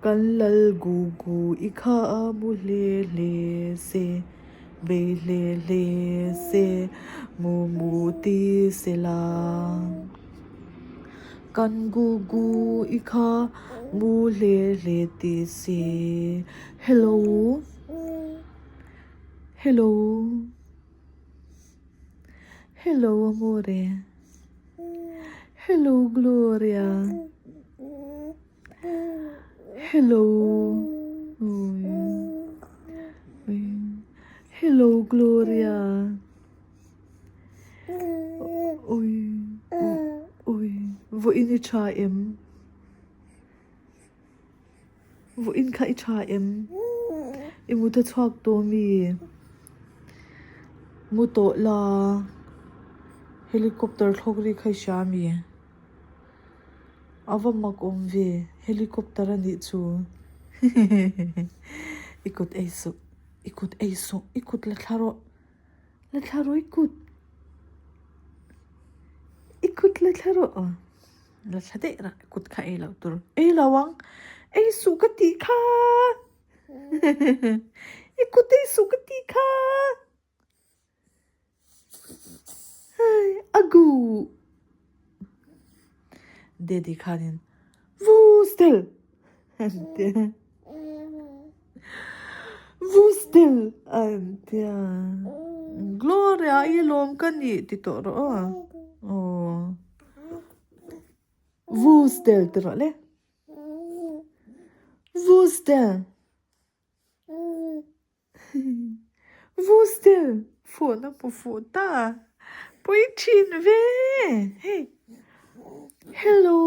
Kan lal gu gu i kha mu hle hle se, bei hle hle se, mu mu ti se la. Kan gu gu i kha mu hle hle ti se. Hello. Hello. Hello amore. Hello Gloria. Hello. Hello Gloria. Ui. Ui. Vawiin i tha em? Vawiin kha i tha em? I mut a chhuak tawh mi? Mu tawh la. Helicopter thlawk ri kha i hria mi? A va mak awm ve, helicopter a nih chu. I kut ei suh, i kut ei suh, i kut la thla rawh, la thla rawh i kut, i kut la thla rawh. La thla daih rah, kut kha ei loh tur. Ei lo ang, ei suh ka tih kha. I kut ei suh ka tih kha. A gu. Daddy khanin Vustel an tia. Vustel an tia. Gloria i lawm ka nih ti tawh rawh aw. Aw. Vustel ti rawh le. Vustel. Vustel phone a hmu fuh ta. Pui thin ve. Hei. Hello.